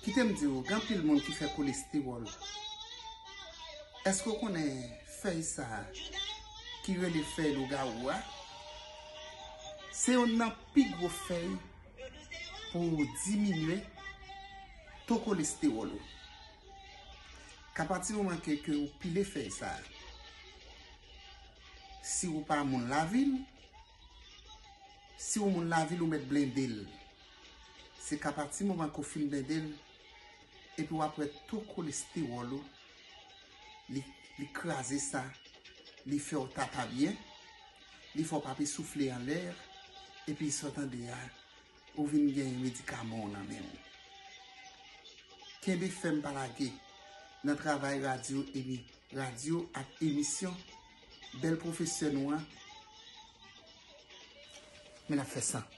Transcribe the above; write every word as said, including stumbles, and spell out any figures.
Kite m di w, gen anpil moun ki fè kolestewòl. Èske w konnen fèy sa a ki rele fèy lougawou a? Se youn nan pi gwo fèy pou w diminye to kolestewòl ou. Ka pati moman ke, ke w pile fèy sa a, si w pa moun lavil, si w moun lavil, ou mèt blende l. Se ka pati moman ke w fin blende l, epi w ap wè to kolestewòl ou, li, li kraze sa, li fè w ta pa byen, li fè w pa pe soufle anlè, epi sa w tande a, ou vin gen medikaman w nan men w. Kenbe fèm, pa lage nan travay radyo emi, radyo ak emisyon bèl pwofesè nou an. Men n ap fè san.